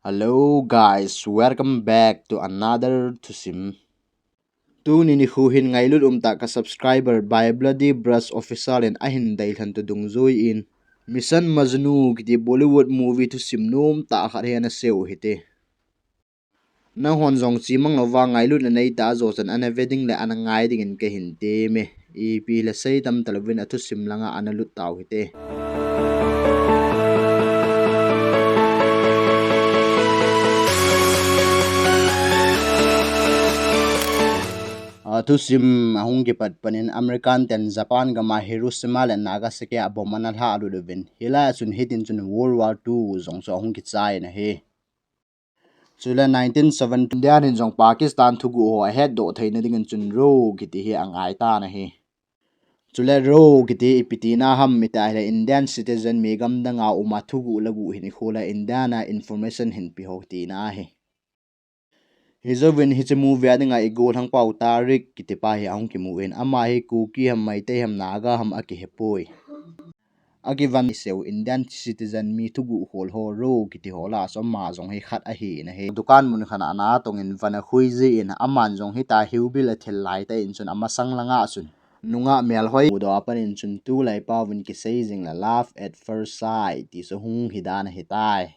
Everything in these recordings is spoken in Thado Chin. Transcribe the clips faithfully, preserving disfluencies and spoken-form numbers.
Hello guys, welcome back to another thusim. Tuni nikho hin ngailut umtah ka subscriber By Bloody Brush Official in ahin deilhen toh dungjui in Mission Majnu kiti Bollywood movie thusim nomtah khat hi ana sei u hite. Nanghon jong chimang louva ngailutna neitah a jochan ana ve ding le ana ngai dingin kahin temme. Ipi le sei tam talouvin athusim langa ana lut tau hite. Athusim ahung kipat panin American ten Japan gama Hiroshima le Nagasaki a bomb ana lhalut uvin, hilai a chun hitin chun World War Two jong chu ahung kichai in ahi. Chule nineteen seventy India in jong Pakistan thuguh ho ahetdoh theina dingin chun RAW kiti hi angai tan ahi. Chule RAW kiti ipi tina ham iti ahile Indian citizen mi gamdanga uma thuguh laguh hin ikhol a India na information hin pe ho tina ahi. Hijouvin hiche movie a dinga igolhangpau Tariq kitipa hi ahung kimu in, ama hi Kuki ham, Meitei ham, Naga ham akihepoi. Akivan seu Indian citizen mi thuguh khol ho RAW kiti ho lah a chu ama jong hi khat ahin ahi. Dukan mun khat a ana tongin van akhui jin, aman jong hitia hiubil athil laitah in chun amasang langa chun nungah melhoi mudoh a panin chun tulai paovin kisei jing le love at first sight ti chu hung hidan ahitai.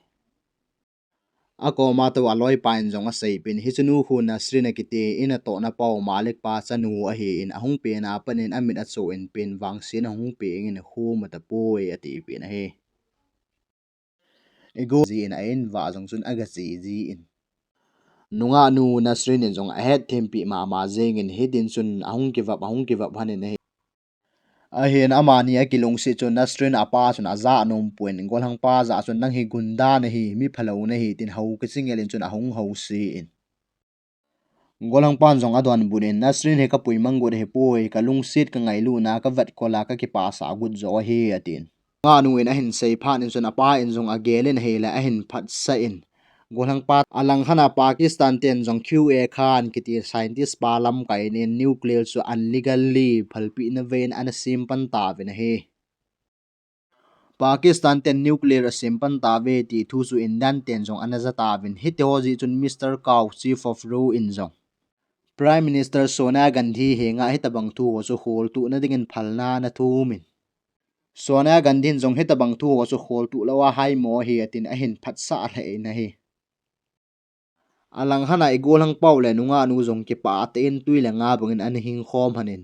Akoma toh aloipa in jong aseipeh in, hiche nu khu Nasreen akiti, in atohna pau Malik pa chanu ahin, ahung penna a panin amit acho in pen vangsen ahung peng in akhum atapoi atipeh in ahi. Igol jin a-in vah jong chun agache jin, nungah nu Nasreen in jong ahetthempeh mama jengin, hitin chun ahung kivop, ahung kivop lhonin ahi. Ahin amani akilungset chun Nasreen apa chun aja nom pon, golhangpa jah a chun nang hi gunda nahi, mi phalou nahi tin hou kichingel in chun ahung house in, golhangpan jong adonbut in, Nasreen hi kapuimang got ahipoi, kalungset, kangailutna, kavetkol a kakipasah got joh ahi atin. Nungah nu in ahin sei phat in chun apa in jong agel in ahile ahin phatsah in, golhangpa, alangkhat a Pakistan ten jong Q A Khan kiti scientist pa lamkai in nuclear chu unlegally phalpeh na vein ana sem pan tauvin ahi. Pakistan ten nuclear asem pan tauve ti thu chu Indian ten jong ana ja tauvin, hitiho jeh chun Mister Kaur, Chief of RAW in jong Prime Minister Sonia Gandhi henga hitabang thu ho chu kholtohna dingin phalna ana thumin, Sonia Gandhi in jong hitabang thu ho chu kholtoh lou a haimo ahi atin ahin phatsah lheh in ahi. Alangkhat a igolhangpau le nungah nu jong kipah tah in tui le nga bangin ana hingkhom lhonin,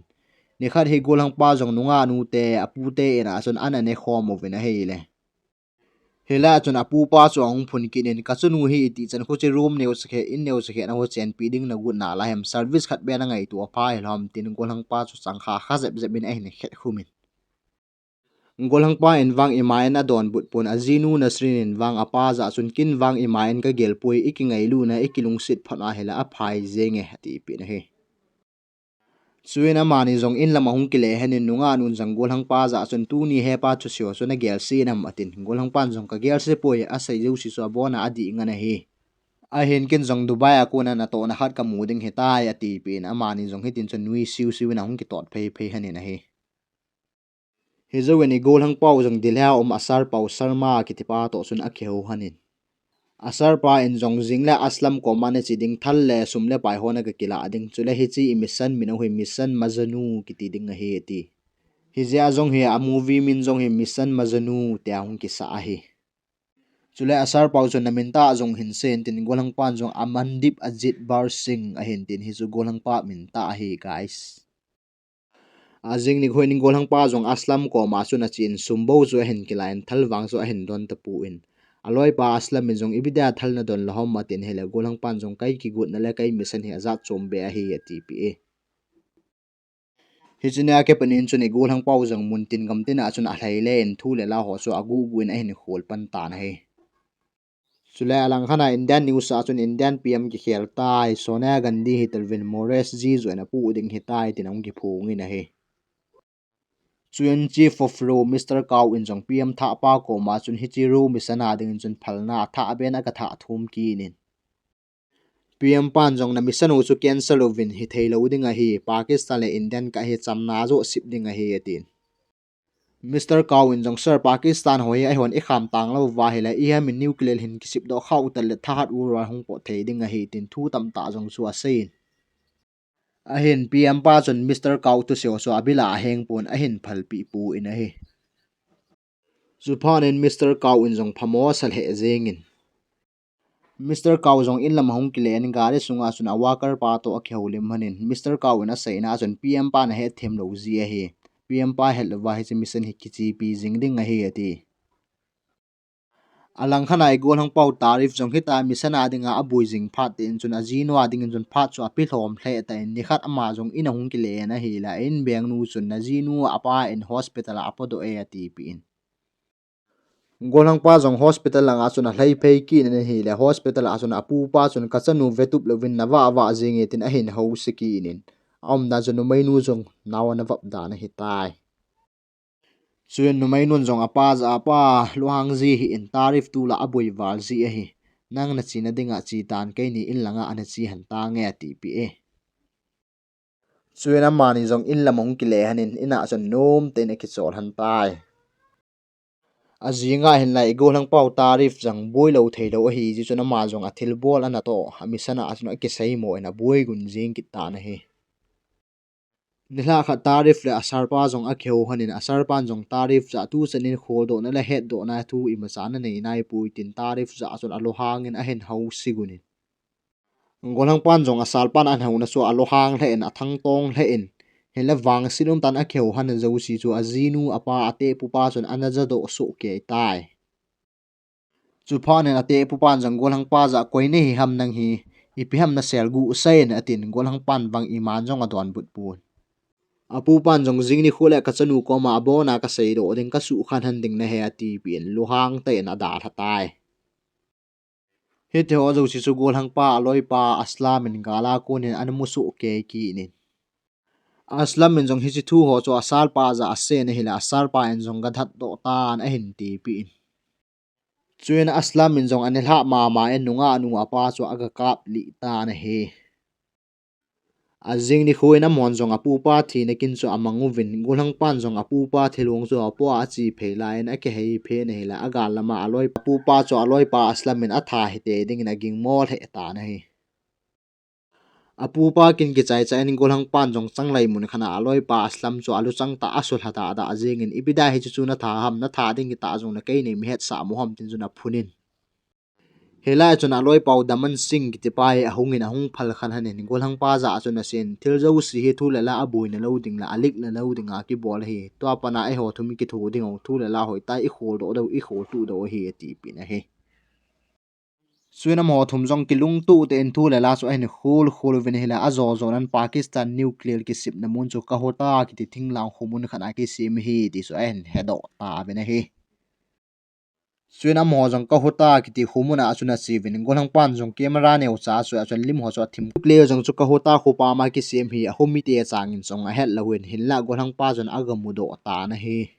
nikhat hi golhangpa jong nungah nu te, apu te in a chun ana nekhom uvin ahile, hilai a chun apupa chu ahung phun kit in, kachanu hi itih chan khu che room neocha khat, in neocha khat na ho chenpeh ding nagot nalai ham, service khat beh nangaito apha hilou ham tin golhangpa chu changkha kha jep jep in ahin khetkhum in, golhangpa in vang ima in adonbut pon, ajinu Nasreen in vang apa jah a chun ken vang ima in kagel poi, ikingailutna, ikilungset phat ahile aphai jenge atipeh in ahi. Chuin amani jong in lam ahung kile lhonin, nungah nun jong golhangpa jah a chun tuni hepa thusei ho chu nagelse nam atin, golhangpan jong kagelse poi, asei jouse chu abona adih ngen ahi. Ahin ken jong Dubai a kona natohna khat kamu ding ahitai atipeh in, amani jong hitin chun nuisiu siu in ahung kitot phei phei lhonin ahi. Hijouvin igolhangpau jong Delhi a um asarpau Sharma kitipa toh chun akihou lhonin, asarpa in jong jing le Aslam koma nache ding, thal le sum le pai ho naga kilah ding, chule hiche imission min u hi Mission Majnu kiti ding ahi ati. Hijeh a jong hi a movie min jong hi Mission Majnu tia hung kisah ahi. Chule asarpau chun namin tah jong hinsei in tin, golhangpan jong Amandeep Ajit Bar Singh ahin tin, hichu golhangpa min tah ahi guys. Ajing nikho in golhangpa jong Aslam koma chun achen, sum bou chu ahin kilah in, thal vang chu ahin don tapon, aloipa Aslam in jong ipi dia thal nadon lou ham atin, hile golhangpan jong kei kigotna le kei mission hi ajat chom beh ahi atipeh e. Hiche nia kipat in chun igolhangpau jong muntin gamtin a chun alhaile in thu le la ho chu aguh guh in ahin khol pan tan ahi. Chule alangkhat a Indian news a chun Indian P M kikhel tai, Sonia Gandhi hitauvin Morarji joh in apoh ding ahitai tin ahung kiphong in ahi. Chuin Chief of RAW Mister Kaur in jong P M thahpa koma chun hiche RAW mission a dingin chun phalna athah beh in aga thah thum kit in, P M pan jong na mission u chu cancel uvin, hithei lou ding ahi, Pakistan le Indian kah hi chamna joh sip ding ahi atin. Mister Kao in jong, "Sir, Pakistan ho hi eihon ikham tang lou uva ahile, ihamin nuclear hin kisip doh khah u tale thahat u ra hung pot thei ding ahi," tin thu tamtah jong chu asei in. Ahin P M pa chun Mister Kao thusei ho chu abil a aheng pon ahin phalpeh pon ahi. Chuphat in Mister Kao in jong phamo asa lheh jeng in. Mister Kao jong in lam ahung kile in gari sunga chun a worker pa toh akihoulim lhon in, Mister Kao in aseina chun P M pa in ahet them lou jeh ahi. P M pa het louva hiche mission hi kichepi jing ding ahi ati. Alangkhat a i gollhang pau Tariq jong hitia mission a dinga aboi jing phat in chun ajinu a dingin chun phat chu api lhom lheh tan, nikhat ama jong in ahung kile in ahile, a in bengnu chun, "Najinu apa in hospital a apodoh e," atipeh in. Gollhang pa jong hospital langa chun alhai phei kit in ahile, hospital a chun apupa chun, "Kachanu vetup louvin navah vah jing e," tin ahin house kit in. Aumdan chun numeinu jong nao ana vop dan ahitai. Chuin numeinun jong apa jah a, "Pa, lunghang ji hih in, Tariq tulai aboi val ji ahi. Nang nachena dinga che tan, keini in langa ana che lhon tange," atipeh e. Chuin amani jong in lam ahung kile lhon in, in a chun nom tah in akichol lhon tai. Ajing a hinla i gollhang pau Tariq jong boi lou thei lou ahi jeh chun ama jong athilbol ana toh, a mission a chun akiseimo in aboi gun jing kit tan ahi. Nilhah khat Tariq le a sir pa jong akihou lhon in, a sir pan jong Tariq jah a tuchan in kholdohna le hetdohna thu imacha nanei naipoi tin Tariq jah a chun alunghang in ahin house gun in. Gollhang pan jong a sir pan ahin houna chu alunghang lheh in, athangtong lheh in, hinla vangset um tah in akihou lhon jouse chu ajinu apa, atehpu pa chun ana jadoh soh kei tai. Chuphat in atehpu pan jong gollhang pa jah a, "Koi nahi ham nang hi, ipi ham nasel gu sai in," atin, gollhang pan vang iman jong adonbut pon. Apu pan jong jing nikho le kachanu koma abon a kaseidoh ding, kasukha lhon ding nahi atipeh in lunghang tah in adalha tai. Hitiho jouse chu gollhang pa aloipa Aslam in gal a kon in ana musoh kei kit in. Aslam in jong hiche thu ho chu a sir pa jah a asei in ahile, a sir pa in jong gathat doh tan ahin tipeh in. Chuin Aslam in jong anilhah mama in nungah nu apa chu agakap lih tan ahi. Ajing nikho in amahon jong apupa thina kin chu amang uvin, gollhang pan jong apupa thilong chu apoh a ache phei lai in akihei phei in ahile, agal lama aloi, apupa chu aloipa Aslam in atha hite dingin agingmo lheh tan ahi. Apupa kin kichai chai in gollhang pan jong changlai mun khat a aloipa Aslam chu aluchang tah a asulha dah dah jeng in, "Ipi dia hichu chu natha ham, natha ding kitah jong nakei nei mi hetsah mo ham," tin chun aphun in. Hilai chun aloipa u Daman Singh kitipa hi ahung in ahung phal khan lhon in gollhang pa jah a chun asei in, "Thil jouse hi thu le la a boina lou ding le a likna lou dinga kibol ahi. Tua pat a eiho thum i kitho ding u, thu le la hoitah i kholdoh diu, i kholtuh diu ahi," atipeh in ahi. Chuin amaho thum jong kilungtup tah in thu le la chu ahin khol khol uvin ahile, ajo jo nan Pakistan nuclear kisipna mun chu Kahuta kiti thinglhang khomun khat a kisem ahi ti chu ahin hedoh tauvin ahi. Chuin amaho jong Kahuta kiti khomun a chun ache uvin, gollhang pan jong camera neocha chu a chun lim ho chu athim. Nuclear jong chu Kahuta khopi ma kisem hi, ahom mite chang in jong ahet lou in, hinlah gollhang pa chun agamudoh tan ahi.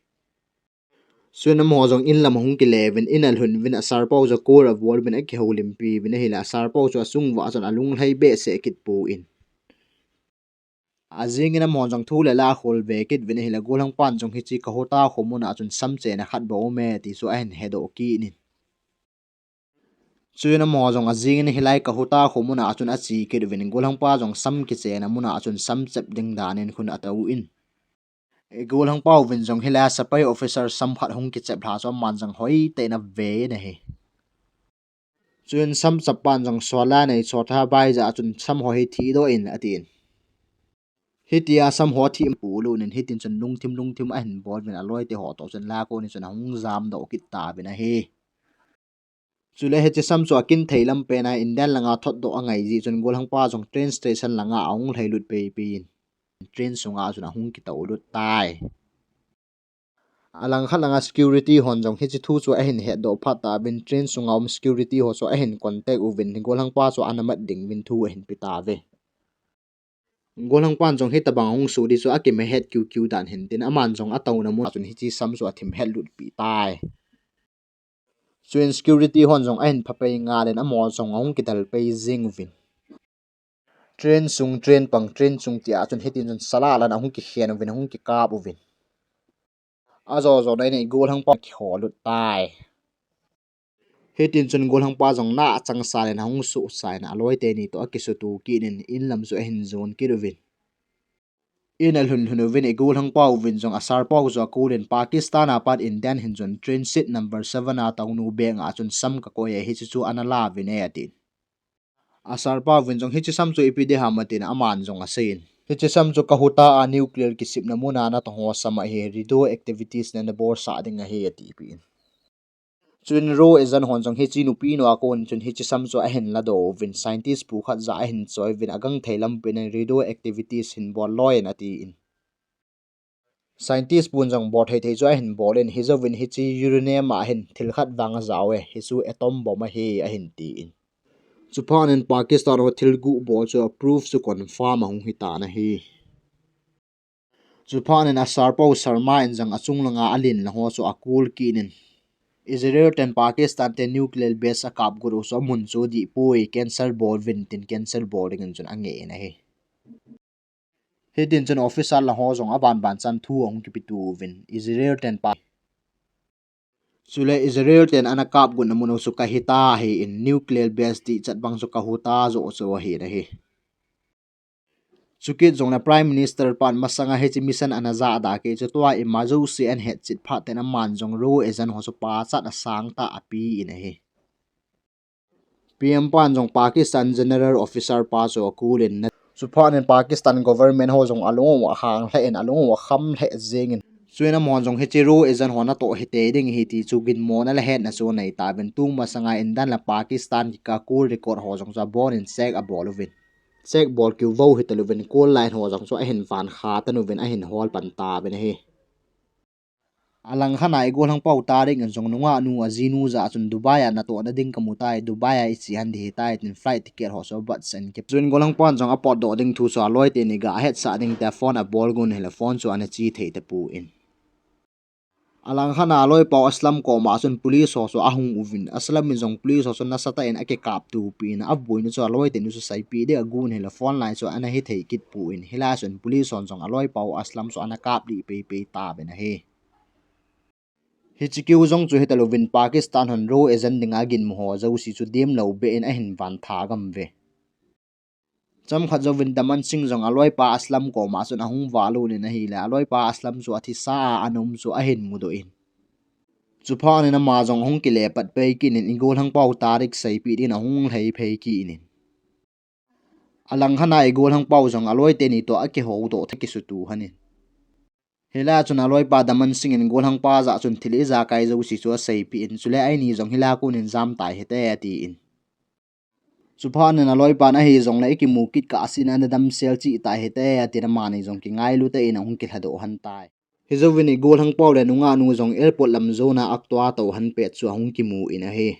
Chuin amaho jong in lam ahung kile uvin, in alhun uvin, a sir pau chu call abol uvin, akihoulimpi uvin ahile, a sir pau chu achung uva chun alunglhai behseh kit pon. Ajing in amaho jong thu le la akhol ve kit uvin ahile, gollhang pan jong hiche Kahuta khomun a chun sam chena khat bou aume ti chu ahin hedoh kit in. Chuin amaho jong ajing in hilai Kahuta khomun a chun ache kit uvin, gollhang pa jong sam kichena mun a chun sam chep ding dan in khun atou in. Gollhang pau vin jong hilai a sepai officer sam khat hung kichep lha chu aman jong hoitah in ave in ahi. Chuin sam chep pan jong suala nei chotha bai jah a chun sam ho hi thidoh in atin. Hitia sam ho thi pu lou in hitin chun lungthim lungthim ahin bol uvin aloite ho toh chun la kon in chun ahung jamdoh kit tauvin ahi. Chule hiche sam chu akin thei lam pen a Indian langa thotdoh angai jeh chun gollhang pa jong train station langa ahung lhailut pei pei in train sunga chun ahung kitou lut tai. Alangkhat langa security hon jong hiche thu chu ahin hetdoh phat tauvin train sunga um security ho chu ahin contact uvin gollhang pa chu ana mat ding uvin thu ahin pe tauve. Gollhang pan jong hitabang ahung soh di chu akimahet kiu kiu dan hin tin aman jong atouna mun a chun hiche sam chu athim het lut pi tai. Chuin security hon jong ahin phapei ngal in amaho jong ahung kidal pei jing uvin. Train sung, train pang, train sung tia chun hitin chun salah lan ahung kikhen uvin, ahung kikap uvin. Ajo jo na in i gollhangpa kiholut tai. Hitin chun gollhangpa jong na achang sa le na hung suhsa in aloi teni toh akisutu kit in in lam chu ahin jon kit uvin. In alhun lhun uvin i gollhangpa uvin jong asarpa u chu akul in Pakistan a pat Indian hin chun transit number seven a tongnu bag a chun sam kakoi e, hiche chu ana la uvin e atin. Asarpa uvin jong hiche sam chu ipi ding ham atin aman jong aseiyin. Hiche sam chu kahuta a nuclear kisipna muna natong ho sam ahi, radioactivities na nabolsah ding ahi atipeh in. Chuin RAW agent hon jong hiche nupi nu a kon chun hiche sam chu ahin ladoh uvin scientist pu khat jah ahin choi uvin agangthei lampi in radioactivities hin bol loi in atin. Scientist pun jong bol thei thei chu ahin bol in hijouvin hiche uranium a hin thil khat vang ajao e, hichu atom bomb ahi ahin tin. Chuphat in Pakistan ho thil guh bol chu a proof chu confirm ahung hitan ahi. Chuphat in asarpa u Sharma in jong achung langa alen lang ho chu akul kit in Israel ten Pakistan te nuclear base akap got u chu amun chu dihpoi, cancel bol uvin tin cancel bol dingin chun angeh in ahi. Hitin chun officer lang ho jong aban ban chan thu ahung kipeto uvin Israel ten pa Chule Israel ten ana kap gotna mun u chu kahita ahin nuclear base dihchat bang chu kahuta joh chu ahin ahi. Chukit jongle Prime Minister pan masanga hiche mission ana jah da kei chu tua emergency ana hetchet phat ten aman jong RAW agent ho chu pachat asang tah ape in ahi. PM pan jong Pakistan General Officer pa chu akul in na, chuphat in Pakistan government ho jong alung u ahang lheh in alung u akham lheh jeng in. Chuin amahon jong hiche RAW agent ho natoh hite ding ahi ti chu ginmona le hetna chu anei tauvin, tu masanga India le Pakistan kikah call record ho jong chu abon in check abol uvin. Check bol kiu vou hita louvin call line ho jong chu ahin van kha tan uvin ahin hol pan tauvin ahi. Alang khat a i gollhangpa u Tariq in jong nungah nu ajinu jah a chun Dubai a natohna ding kamu tai, Dubai a iche han ding ahitai tin flight ticket ho chu abot sen kit. Chuin gollhangpan jong apotdoh ding thu chu aloi teni ga ahetsah ding tia phone abol gon ahile phone chu ana che thei tapon. Alang khat a aloipa u Aslam koma chun police ho chu ahung uvin, Aslam in jong police ho chu nasatah in akikap tupi in, abuina chu aloi teni chu seipeh ding agon ahile phone line chu ana hithei kit pon, hilai chun police hon jong aloipa u Aslam chu ana kap lih peipei tauvin ahi. Hiche kiu jong chu hita louvin Pakistan hon RAW agent dinga ginmu ho jouse chu demlou beh in ahin van tha gam uve. Chomkhat jouvin Daman Singh jong aloipa Aslam koma chun ahung valut in ahile, aloipa Aslam chu athisa a ana um chu ahin mudoh in. Chuphat in ama jong ahung kile pat pei kit in i gollhangpa u Tariq seipeh din ahung lhei phei kit in. Alang khat a i gollhangpa u jong aloi teni toh akihoudoh thei kisutu lhon in. Hilai chun aloipa Daman Singh in gollhangpa jah chun thil ijakai jouse chu aseipeh in, chule eini jong hilai kon in jam tai hite atin. Chuphat in aloipan ahi jongle ikimu kit kahsen ana damsel cheh tai hite atin, amani jong kingailu tah in ahung kilhadoh lhon tai. Hijouvin i gollhangpa u le nungah nu jong airport lam jona akitoh tou lhon pet chu ahung kimu in ahi.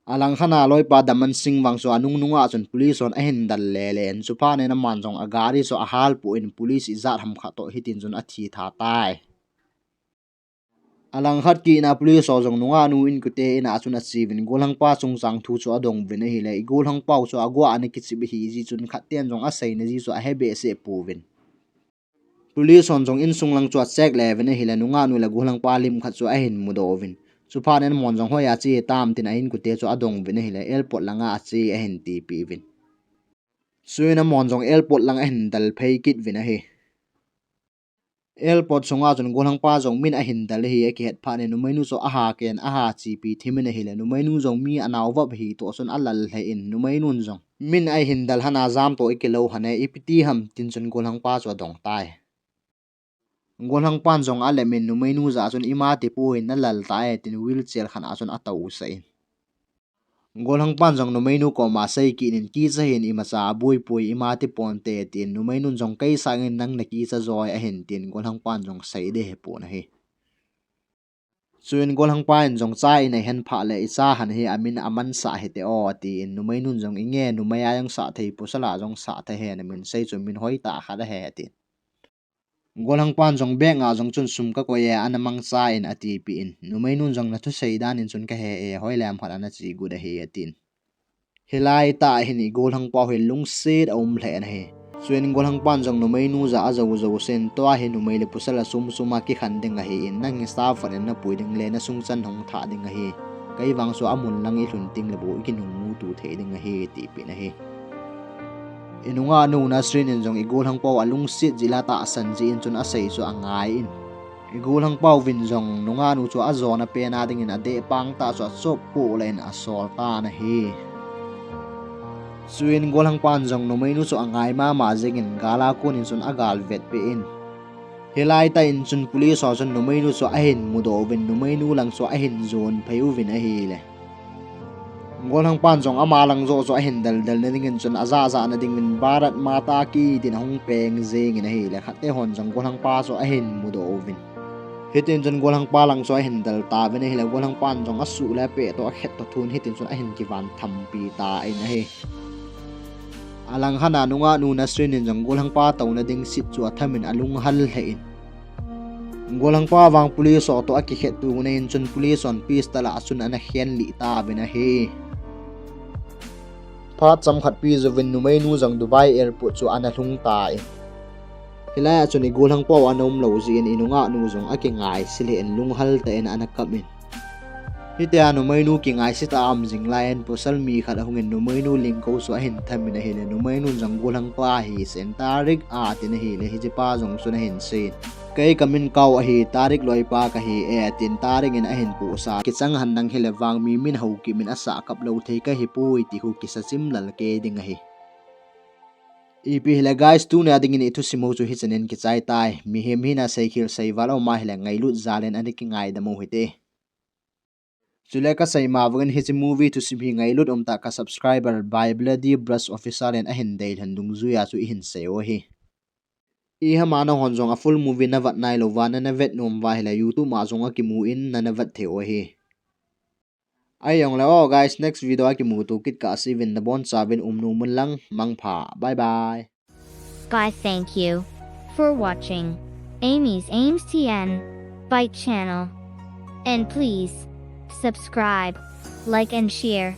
Alang khat a aloipa Daman Singh vang chu anung nunga chun police hon ahin del lele in, chuphat in aman jong agari chu ahal pon police ijat ham khat toh hitin chun athi tha tai. Alang khat kit in police ho jong nungah nu inkote in a chun ache uvin gollhangpa chungchang thu chu adong uvin ahile, i gollhangpa u chu aguh a ana kichep ahi jeh chun khat ten jong aseina jeh chu ahe behseh pouvin. Police hon jong insung lang chu acheck le uvin ahile, nungah nu le gollhangpa lim khat chu ahin mudoh uvin. Chuphat in amahon jong hoiya che tam tin a inkote chu adong uvin ahile, airport langa ache ahin tipeh uvin. Chuin amahon jong airport lang ahin del phei kit uvin ahi. Airport sunga chun gollhangpa jong min ahin del ahi akihet phat in numeinu chu aha ken aha chepi thim in ahile, numeinu jong mi anao vop ahi toh chun alal lheh in, numeinun jong min ahin del lhon a jam toh ikilou lhon e, ipi ti ham tin chun gollhangpa chu adong tai. Gollhangpan jong alem in numeinu jah a chun ima tipoi nalal tai tin wheelchair khat a chun atousah in. Gollhangpan jong numeinu koma sei kit in kicha hih in imacha aboipoi ima tiponte tin numeinun jong kei sangin nang nakicha joi ahin tin gollhangpan jong sei ding ahipon ahi. Chuin gollhangpa in jong cha inei lhon phat le icha lhon hi amin amansah hite o atin numeinun jong inge numei a jong sah thei pasal a jong sah thei ahi namin sei chu min hoitah khat ahi atin. Gollhangpan jong bag a jong chun sum kakoi e ana mangcha in atipeh in numeinun jong nathusei dan in chun kahe e hoilai ham khat ana che got ahi atin. Hilai tah hin i gollhangpa u hi lungset aum lheh in ahi. Chuin golhangpan jong numeinu jah a ajou jou sen, tua hi numei le pasal a sum sum a kikhen ding ahin, nang hi sa phat in napui ding le nasung chan hung thah ding ahi. Kei vang chu amun lang ilhun teng le bou ikinung mu tu thei ding ahi, atipeh in ahi. Inungah nu Nasrin in jong igolhangpa u alungset jeh le atahsan jeh in chun asei chu angai in. Igolhangpa uvin jong nungah nu chu ajona pen a dingin adeh pang tah chu achop poh lah in asol tan ahi. Chuin golhangpan jong numeinu chu angai mama jengin gal a kon in chun agal vetpeh in. Hilai tah in chun police ho chun numeinu chu ahin mudoh uvin numeinu lang chu ahin jon phei uvin ahile. Golhangpan jong ama lang joh chu ahin del del na dingin chun ajah jah na dingin Bharat Mata Ki tin ahung peng jengin ahile khatte hon jong golhangpa chu ahin mudoh uvin. Hitin chun golhangpa lang chu ahin del tauvin ahile golhangpan jong asuh le apeh toh akhet toh thun hitin chun ahin kivan thampi tan ahi. Alang khat a nungah nu Nasrin in jong golhangpa touna ding seat chu athamin alunghal lheh in. Golhangpa vang police ho toh akikhet tuna in chun police hon pistol a chun ana khen lih tauvin ahi. Phat chomkhat pi jouvin numeinu jong Dubai airport chu ana lhung tan. Hilai a chun igolhangpa u ana um lou jeh in inungah nu jong akingaise lheh in lunghal tah in ana kap in. Hitia numeinu kingaise tah a um jing lai in pasal mi khat ahungin numeinu lingkou chu ahin thamin ahile numeinu jong golhangpa hi sen Tariq atin ahile hichepa jong chun ahin seiyin. Kei kamin Kao ahi, Tariq loipa kahi e, tin Tariq in ahin pusa. Kichang hen nang hile vang mi min hou kit min asah kap lou thei kahi poi ti khu kisa chim lal kei ding ahi. Ipi hile guys, tunia dingin ithusim u chu hichan in kichai tai. Mihem hina seikhel seival aum ahile ngailut jal in ana kingaidam u hite. Chule kasei ma bangin hiche movie thusim hi ngailut umtah ka subscriber Bible Bloody Brush Official in ahin dei lhon dungjuia chu ihin sei u ahi. Iham a nahon jong a full movie navet nailouva nana vet nom uva ahile YouTube a jong akimu in nana vet thei u ahi. Ahijongle o guys, next video a kimuto kit kah seuvin nabonchauvin umnom un lang, mangpha, bye bye. Bye, thank you for watching Amy's Aims T N Bite channel. And please subscribe, like and share.